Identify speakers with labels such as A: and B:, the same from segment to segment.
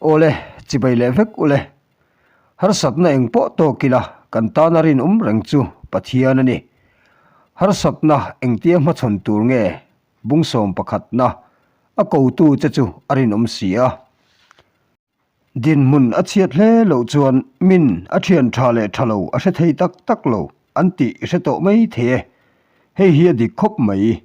A: Awle, chibai leh vek ule. Harsatna eng pawh tawk ila kan tana rinawm reng chu Pathian a ni. Harsatna engtia hmachhawn tur nge bungsawm pakhatna a kotu che chu a rinawm si a. Dinhmun a chhiat hle loh chuan min a thian tha leh tha lo a hre thei tak tak lo an tih i hre tawh mai thei e. Hei hi a dik khawp mai.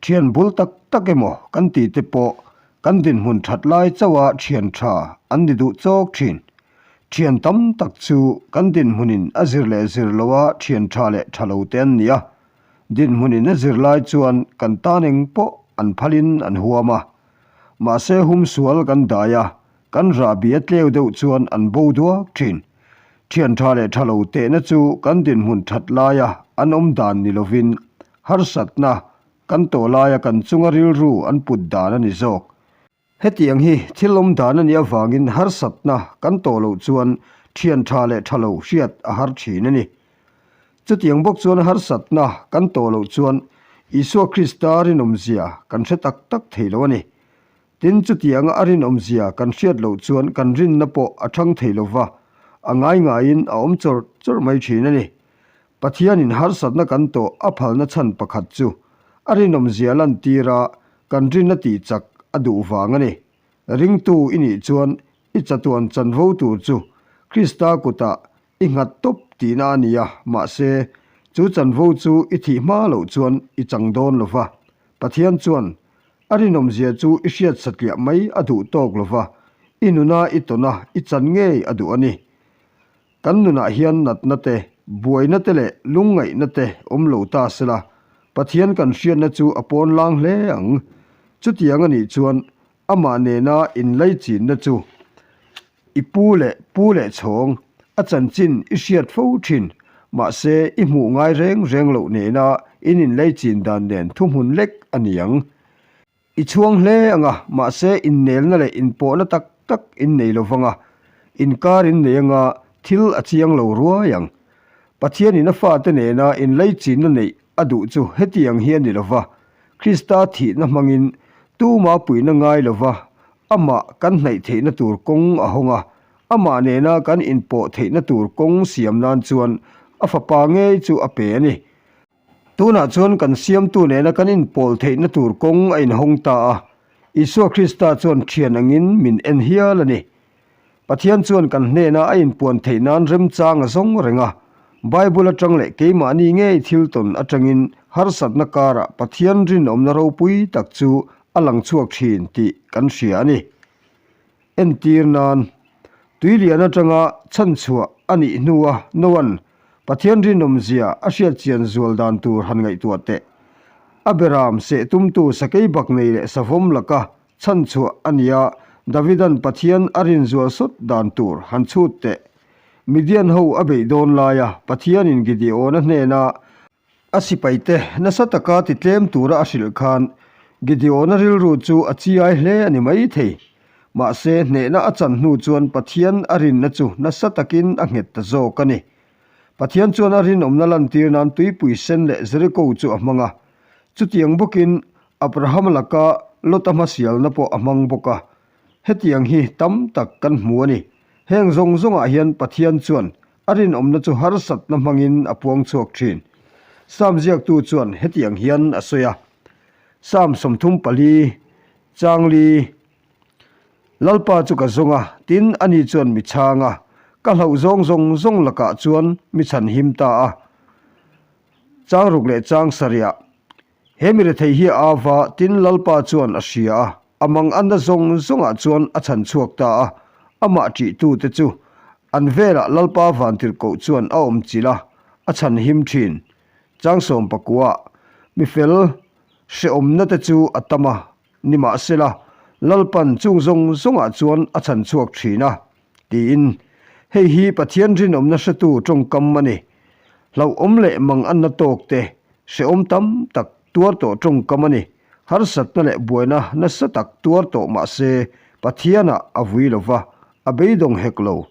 A: Thian bul tak tak emaw kan tih te pawh kan dinhmun that lai chauha thian tha an ni duh chawk thin. Thian tam tak chu kan dinhmunin a zir leh zir loha thian tha leh tha lo te an ni a. Dinhmunin a zir lai chuan kan tan eng pawh an phalin an huam a. Mahse humsual kan dai a, kan rahbi a tleu deuh chuan an bo duak thin. Thian tha leh tha lo tehna chu kan dinhmun that laia an awm dan ni lovin harsatna kan tawh laia kan chunga rilru an put dan a ni zawk. Hetiang hi thil awm dan a nih avangin harsatna kan tawh loh chuan thian tha leh tha lo hriat a har thin a ni. Chutiang bawk chuan harsatna kan tawh loh chuan Isua Krista rinawmzia kan hre tak tak thei lo a ni. Tin, chutianga a rinawmzia kan hriat loh chuan kan rinna pawh a thang thei lo va, a ngai ngaiin a awm chawr chawr mai thin a ni. Pathianin harsatna kan tawh a phalna chhan pakhat chu a rinawmzia lantira kan rinna tihchak a duh vang a ni. Ringtu i nih chuan i chatuan chanvo tur chu Krista kutah i nghat tawp tihna a ni a, mahse, chu chanvo chu i thih hma loh chuan i chang dawn lo va. Pathian chuan a rinawmzia chu i hriat satliah mai a duh tawk lo va, i nuna i tawna i chan ngei a duh a ni. Kan nunah hian natna te, buaina te leh lungngaihna te awm lo ta sela, Pathian kan hriatna chu a pawn lang hle ang. Chutiang a nih chuan amah nena inlaichinna chu i pu leh pu leh chhawng a chanchin i hriat fo thin, mahse i hmuh ngai reng reng loh nena in inlaichin dan nen thuhmun lek a ni ang. I chhuang hle ang a, mahse innelna leh inpawhna tak tak in nei lo vang a, inkar in nei anga thil a chiang lo ruai ang. Pathianin a fate nena inlaichinna neih a duh chu hetiang hi a ni lo va, Krista thihna hmangin tuma puihna ngai lo va, amah kan hnaih theihna tur kawng a hawng a, amah nena kan inpawh theihna tur kawng siam nan chuan a fapa ngei chu a pe a ni. Tunah chuan kan Siamtu nena kan inpawl theihna tur kawng a inhawng ta a, Isua Krista chuan thian angin min en hial a ni. Pathian chuan kan hnena a inpuan theih nan remchang a zawng reng a, Bible atang leh keimahni ngei thil tawn atangin harsatna karah Pathian rinawmna ropui tak chu a lang chhuak thin tih kan hria a ni. Entir nan, tui lian atanga chhanchhuah a nih hnua Noa'n Pathian rinawmzia a hriatchian zual dan tur han ngaihtuah teh. A beram seh tumtu sakei bak nei leh savawm laka chhanchhuah a nia Davida'n Pathian a rinzual sawt dan tur han chhut teh. Midian ho a beih dawn laia Pathianin Gideona hnena A sipaite nasa taka ti tlem tura a hrilh khan Gideona rilru chu a chiai hle a ni mai thei. Mahse, hnehna a chan hnu chuan Pathian a rinna chu nasa takin a nghet ta zawk a ni. Pathian chuan a rinawmna lantir nan tuipui sen leh Jeriko chu a hmang a. Chutiang bawkin Abraham laka Lota hmasialna pawh a hmang bawk a. Hetiang hi tam tak kan hmu a ni. Heng zawng zawngah hian Pathian chuan A rinawmna chu harsatna hmangin a puang chhuak thin. Psalm ziaktu chuan hetiang hian a sawi a, Psalm 34, Changli, Lalpa chu ka zawng a, tin ani chuan mi chhang a, ka hlauh zawng zawng zawng lakah chuan mi chhanhim ta a. Chang ruk leh chang sarihah, He mi rethei hi a av a, tin Lalpa chuan a hria a, a mang anna zawng zawngah chuan a chhan chhuak ta a, amah ṭihtute chu an velah Lalpa vantirhkoh chuan a awm chilh a, a chhan him ṭhin. Chang sawmpakua, mi fel hrehawmna te chu a tam a, nimahsela Lalpan chung zawng zawngah chuan a chhan chhuak ṭhin a, tiin. Hei hi Pathian rinawmna hretu ṭawngkam a ni. Hlauhawm leh mang anna tawk te, hrehawm tam tak tuar tawh ṭawngkam a ni. Harsatna leh buaina nasa tak tuar tawh mah se Pathianah a vui lo va, a beidawng hek lo.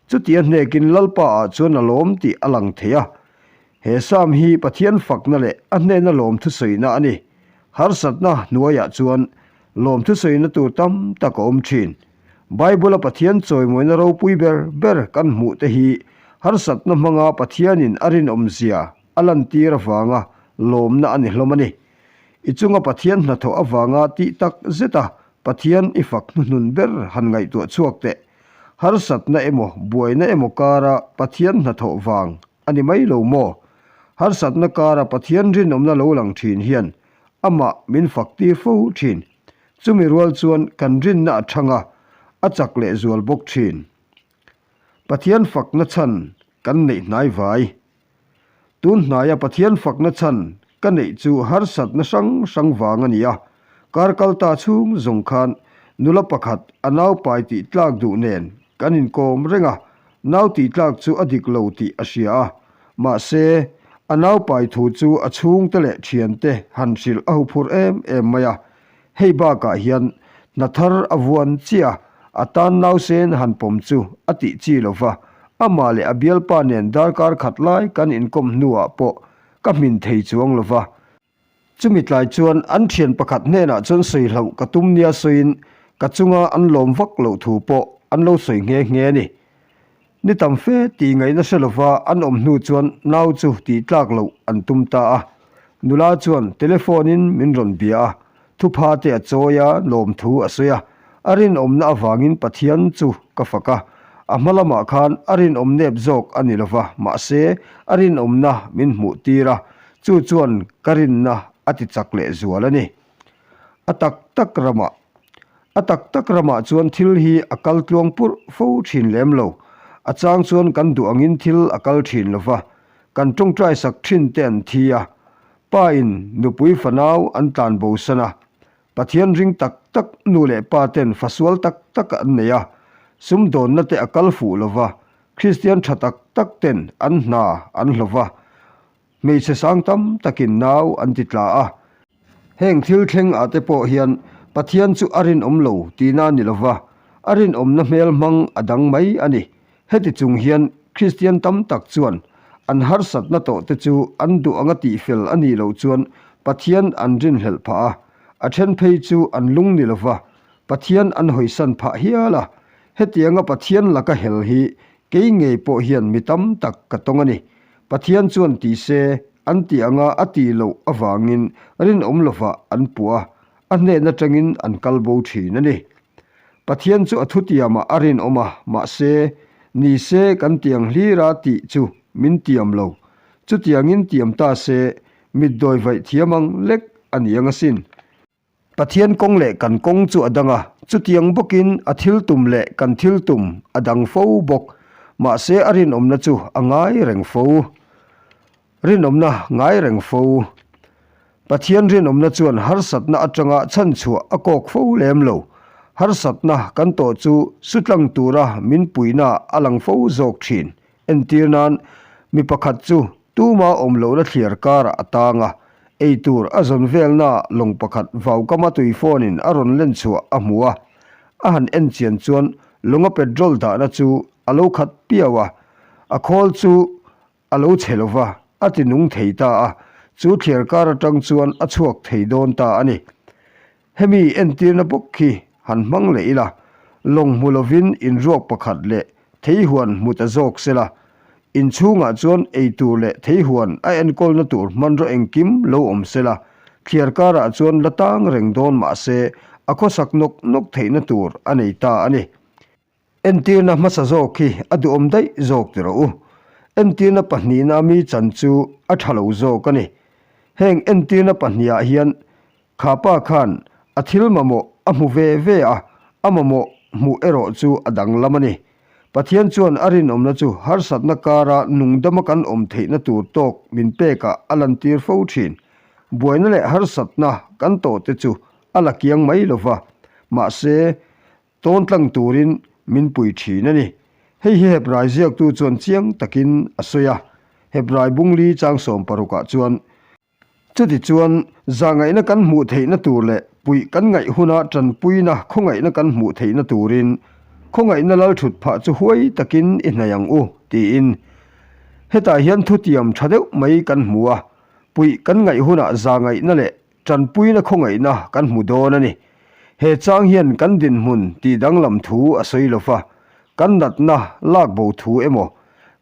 A: Chutia hnekin Lalpa ah chuan a lawm tih a lang thei a. He Psalm hi Pathian fakna leh a hnena lawm thusawina a ni. Harsatna hnuaiah chuan lawm thusawina tur tam tak a awm thin. Bible-a Pathian chawimawina ropui ber ber kan hmuh te hi harsatna hmanga Pathianin a rinawmzia a lantir avanga lawmna a ni hlawm a ni. I chunga Pathian hnathawh avanga tih tak zeta Pathian i fak hnuhnun ber han ngaihtuah chhuak teh. Harsatna emaw buaina emaw kara Pathian hnathawh vang a ni mai lo maw? Harsatna kara Pathian rinawmna lo lang thin hian amah min fak tir fo thin. Chumi rual chuan kan rinna a thang a, a chak leh zual bawk thin. Pathian fakna chhan kan neih hnai vai. Tun hnaia Pathian fakna chhan ka neih chu harsatna hrang hrang vang a ni a. Kar kal ta chhung zawng khan nula pakhat a nau pai tih tlak duh nen kan inkawm reng a, nau tih tlak chu a dik lo tih a hria a. Mahse, a nau pai thu chu a chhungte leh thiante han hrilh a huphurh em em mai a. Hei bakah hian hna thar a vuan chiah a, a tan nausen han pawm chu a tih chi lo va, amah leh a bialpa nen darkar khat lai kan inkawm hnuah pawh ka hmin thei chuang lo va. Chumi tlai chuan an thian pakhat hnenah chuan sawi hlauh ka tum nia sawiin ka chunga an lawm vak loh thu pawh an lo sawi nghe nghe a ni. Ni tam fe tih ngaihna hre lova an awm hnu chuan nau chu tih tlak loh an tum ta a. Nula chuan telephone in min rawn bia a, thupha te a chawi a, lawmthu a sawi a. A rinawmna avangin Pathian chu ka fak a, a hma lamah khan a rinawm nep zawk a ni lova, mahse a rinawmna min hmuh tir a, chu chuan ka rinna a ti chak leh zual a ni. A tak tak ramah A tak tak ramah chuan thil hi a kal tluang purh fo thin lem lo. A chang chuan kan duh angin thil a kal thin lo va, kan tawngtai sak thin te an thi a. Pa in nupui fanau an tlan bo san a. Pathian ring tak tak nu leh pa ten fasual tak tak an nei a. Sumdawnna te a kal fuh lo va, Kristian tha tak tak ten an hna an hlo va. Hmeichhe sang tam takin nau an ti tla a. Heng thil thleng ah te pawh hian Pathian chu a rinawm lo tihna a ni lo va, a rinawmna hmel hmang a dang mai a ni. Heti chung hian Kristian tam tak chuan an harsatna tawh te chu an duh anga tihfel a nih loh chuan Pathian an rinhlelh phah a, a then phei chu an lung ni lo va, Pathian an hawisan phah hial a. Hetianga Pathian laka hel hi kei ngei pawh hian mi tam tak ka tawng a ni. Pathian chuan ti se, an tih anga a tih loh avangin rinawm lovah an puh a, a hnen atangin an kal bo thin a ni. Pathian chu a thutiamah a rinawm a, mahse, ni se kan tiang hlira tih chu min tiam lo. Chutiangin tiam ta se, mitdawi vaih thiam ang lek a ni ang asin. Pathian kawng leh kan kawng chu a dang a, chutiang bawkin a thil tum leh kan thil tum a dang fo bawk. Mahse a rinawmna chu a ngai reng fo. Rinawmna ngai reng fo. Pathian rinawmna chuan harsatna atanga chhanchhuah a kawk fo lem lo. Harsatna kan tawh chu sutlang tura min puihna a lang fo zawk thin. Entir nan, mi pakhat chu tuma awm lohna thliar karah a tang a, ei tur a zawn velnaah lawng pakhat vaukama tui phone-in a rawn len chhuah a hmu a. A han en chian chuan lawnga petrol dahna chu a lo khat piau a, a khawl chu a lo chhe lo va, a ti nung thei ta a, chu thliar kar atang chuan a chhuak thei dawn ta a ni. Hemi entirna bawk khi han hmang leh ila, lawng hmu lovin inruak pakhat leh theihuan hmu ta zawk sela, inchhungah chuan eitur leh theihuan a enkawlna tur hmanraw engkim lo awm sela, thliar karah chuan la tang reng dawn mahse a khawsak nawk nawk theihna tur a nei ta a ni. Entirna hmasa zawk hi a duhawm daih zawk ti rawh u. Entirna pahnihna mi chan chu a tha lo zawk a ni. Heng entirna pahnihah hian kha pa khan a thil mamawh a hmu ve ve a, a mamawh hmuh erawh chu a danglam a ni. Pathian chuan a rinawmna chu harsatna kara nungdama kan awm theihna tur tawk min pekah a lantir fo thin. Buaina leh harsatna kan tawhte chu a la kiang mai lo va, mahse, Tawn tlang turin min pui thin a ni. Hei hi Hebrai ziaktu chuan chiang takin a sawi a, Hebrai bungli chang 60 ah chuan, Chutichuan, zahngaihna kan hmuh theihna tur leh puih kan ngaih huna tanpuina khawngaihna kan hmuh theihna turin khawngaihna lal thut phah chu huai takin i hnaih ang u, tiin. Hetah hian thutiam tha deuh mai kan hmu a, puih kan ngaih hunah zahngaihna leh Tanpuina khawngaihna kan hmu dawn a ni. He chang hian kan dinhmun tih danglam thu a sawi lo va, kan natna lak bo thu emaw,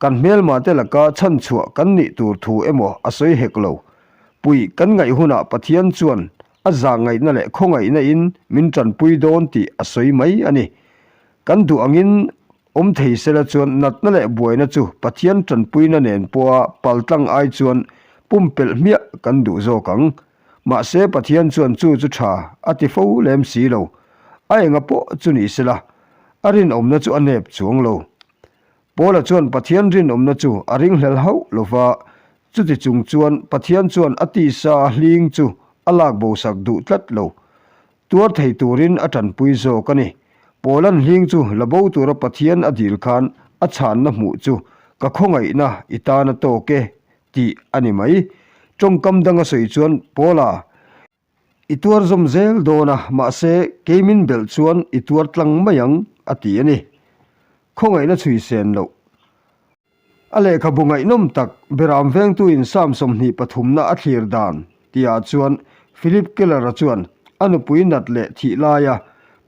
A: kan hmelmate laka chhanchhuah kan nih tur thu emaw a sawi hek lo. Puih kan ngaih hunah Pathian chuan a zahngaihna leh khawngaihna in min tanpui dawn tih a sawi mai a ni. Kan duh angin awm thei sela chuan natna leh buaina chu Pathian tanpuina nen pawha paltlang ai chuan pumpelh hmiah kan duh zawk ang. Mahse Pathian chuan chu chu tha a ti fo lem si lo. A enga pawh chu ni sela, a rinawmna chu a nep chuang lo. Paula chuan Pathian rinawmna chu a ringhlel hauh lo va, chuti chung chuan Pathian chuan a tisa a hling chu a lak bosak duh tlat lo. Tuar thei turin a tanpui zawk a ni. Paula'n hling chu la bo tura Pathian a dil khan a chhanna hmuh chu ka khawngaihna i tan a tawk e tih a ni mai. Tawngkam danga sawi chuan Paula i tuar zawm zel dawn a, mahse kei min belh chuan i tuar tlang mai ang a ti a ni. Khawngaihna chhui sen loh. A lehkhabu ngaihnawm tak Beram vengtuin Psalm 23 na a thlir dan tihah chuan Philip Keller-a chuan a nupui nat leh thih laia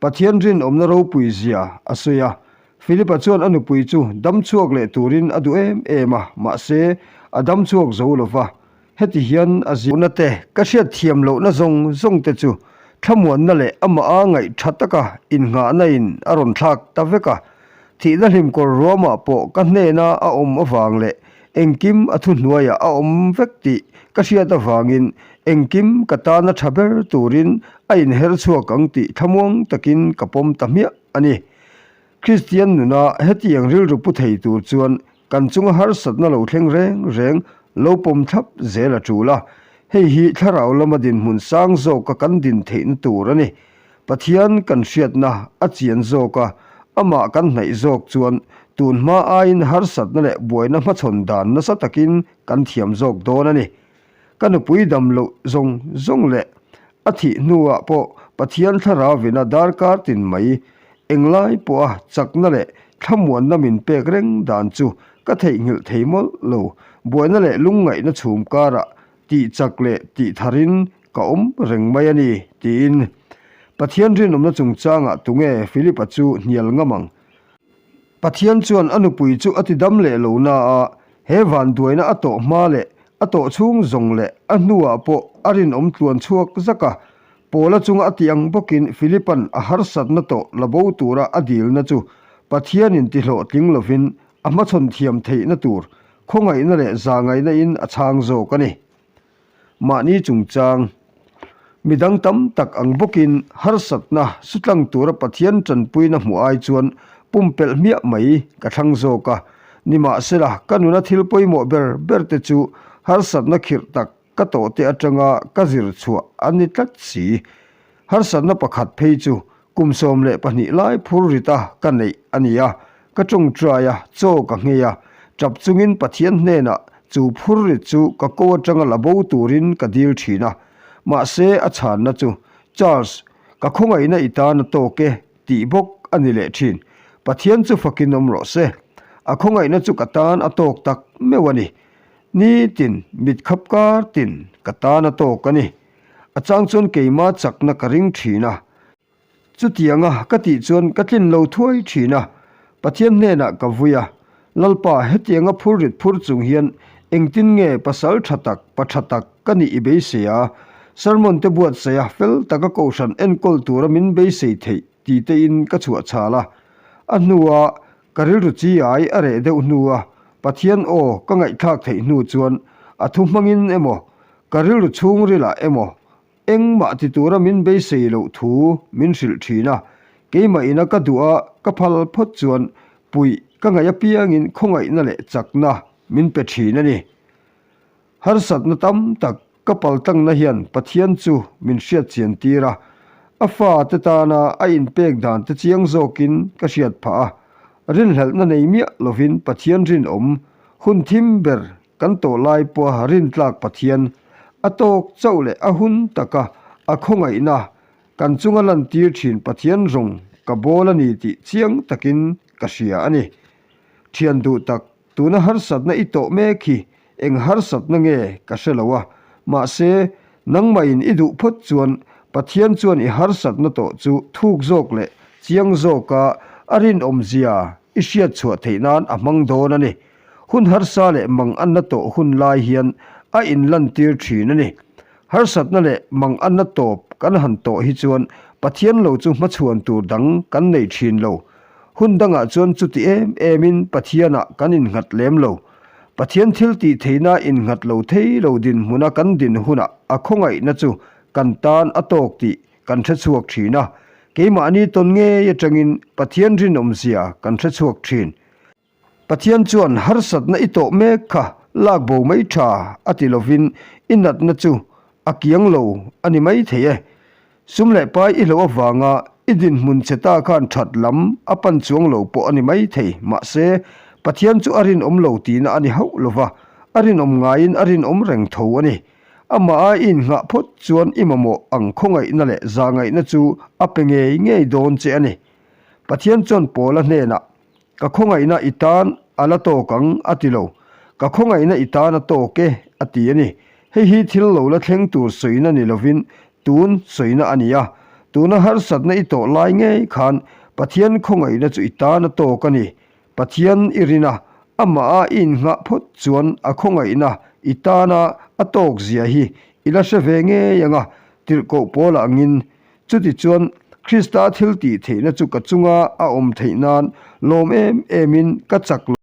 A: Pathian rinawmna ropui zia a sawi a. Philip-a chuan a nupui chu dam chhuak leh turin a duh em em a, mahse a dam chhuak zo lo va. Heti hian a zirna te, ka hriat thiam lohna zawng zawng te chu thlamuanna leh amah a ngaih tha taka innghahna in a rawn thlak ta vek a. Thihna hlimkawr ruamah pawh ka hnena a awm avang leh engkim a thuhnuaiah a awm vek tih ka hriat avangin engkim ka tana tha ber turin a inher chhuak ang tih thlamuang takin ka pawm ta hmiah a ni. Kristian nuna hetiang rilru pu thei tur chuan Kan chunga harsatna lo thleng reng reng lo pawm thlap zel a tul a, hei hi thlarau lama dinhmun sang zawka kan din theihna tur a ni. Pathian kan hriatna a chian zawk a, amah kan hnaih zawk chuan tun hma aiin harsatna leh buaina hmachhawn dan nasa takin kan thiam zawk dawn a ni. Ka nupui dam loh zawng zawng leh a thih hnuah pawh Pathian thlarau-vina darkar tin mai englai pawha chakna leh thlamuanna min pek reng dan chu ka theihnghilh thei mawlh lo. Buaina leh lungngaihna chhum karah tih chak leh tih tharin ka awm reng mai a ni, tiin Pathian rinawmna chungchangah tunge Philip-a chu hnial ngam ang? Pathian chuan a nupui chu a ti dam leh lo na a, he vanduaina a tawh hma leh a tawh chhung zawng leh a hnuah pawh a rinawm tluan chhuak zak a. Paula chunga a tih ang bawkin Philipa'n a harsatna tawh la bo tura a dilna chu Pathianin tihlawhtling lovin a hmachhawn thiam theihna tur khawngaihna leh zahngaihna in a chhang zawk a ni. Mahni chungchang midang tam tak ang bawkin harsatna sutlang tura Pathian tanpuina hmuh ai chuan pumpelh hmiah mai ka thlang zawk a. Nimahsela, ka nuna thil pawimawh ber ber te chu harsatna khirh tak ka tawhte atanga ka zir chhuah a ni tlat si. Harsatna pakhat phei chu kum 12 lai phur rita ka neih a ni a, ka tawngtai a, chaw ka nghei a, tap chungin Pathian hnenah chu phur rit chu ka ko atanga la bo turin ka dil thin a. Mahse a chhanna chu, Charles, ka khawngaihna i tan a tawk e, tih bawk a ni leh thin. Pathian chu fakin awm rawh se. A khawngaihna chu ka tan a tawk tak meuh a ni. Nitin, mitkhap kar tin ka tan a tawk a ni. A chang chuan keima chakna ka ring thin a. Chutianga ka tih chuan ka tlin lo thuai thin a. Pathian hnenah ka vui a, Lalpa, hetianga phur rit phur chung hian engtin nge pasal tha tak, pa tha tak ka nih i beisei a? Sermon te buatsaih a, fel taka kohhran enkawl tura min beisei theih ti tein ka chhuah chhal a. A hnua ka rilru chi ai a reh deuh hnua Pathian aw ka ngaihthlak theih hnu chuan a thu hmangin emaw, Ka rilru chhungrilah emaw engmah ti tura min beisei loh thu min hrilh thin a, keimah ina ka duh a ka phal phawt chuan puih ka ngaih apiangin khawngaihna leh chakna min pe thin a ni. Harsatna tam tak ka paltlangna hian Pathian chu min hriat chian tir a, a fate tana a inpek dan te chiang zawkin ka hriat phah a, rinhlelhna nei miah lovin Pathian rinawm hun thim ber Kan tawh lai pawha rintlak Pathian a tawk chauh leh a hun taka a khawngaihna kan chunga lantir thin Pathian rawng ka bawl a ni tih chiang takin ka hria a ni. Thian duh tak, tuna harsatna i tawh mek hi eng harsatna nge ka hre lo a, mahse nangmahin i duh phawt chuan. Pathian chuan i harsatna tawh chu thuk zawk leh chiang zawka a rinawmzia i hriat chhuah theih nan a hmang dawn a ni. Hun harsa leh manganna tawh hun lai hian a inlantir thin a ni. Harsatna leh manganna tawp kan han tawh hi chuan Pathian lo chu hmachhuan tur dang kan nei thin lo. Hun dangah chuan chuti em emin Pathianah kan innghat lem lo. Pathian thil tih theihna innghat lo thei lo dinhmuna kan din hunah a khawngaihna chu kan tan a tawk tih kan hre chhuak thin a. Keimahni tawn ngei atangin Pathian rinawmzia kan hre chhuak thin. Pathian chuan harsatna i tawh mek kha lak bo mai tha a ti lovin i natna chu a kiang lo a ni mai thei e. Sum leh pai i hloh avanga i dinhmun che ta khan that lam a pan chuang lo pawh a ni mai thei. Mahse, Pathian chu a rinawm lo tihna a ni hauh lova, a rinawm ngaiin a rinawm reng tho a ni. Amah a i innghah phawt chuan i mamawh ang khawngaihna leh zahngaihna chu a pe ngei ngei dawn che a ni. Pathian chuan Paula hnenah Ka khawngaihna i tan a la tawk ang, a ti lo. Ka khawngaihna i tan a tawk e, a ti a ni. Hei hi thil lo la thleng tur sawina ni lovin tun sawina a ni a. Tuna harsatna i tawh lai ngei khan Pathian khawngaihna chu i tan a tawk a ni. Pathian i rin a, amah a i innghah phawt chuan a khawngaihna i tana a tawk zia hi i la hre ve ngei ang a, tirhkoh pawl angin Chutichuan, Krista thil tih theihna chu ka chunga a awm theih nan lawm em emin ka chak lo.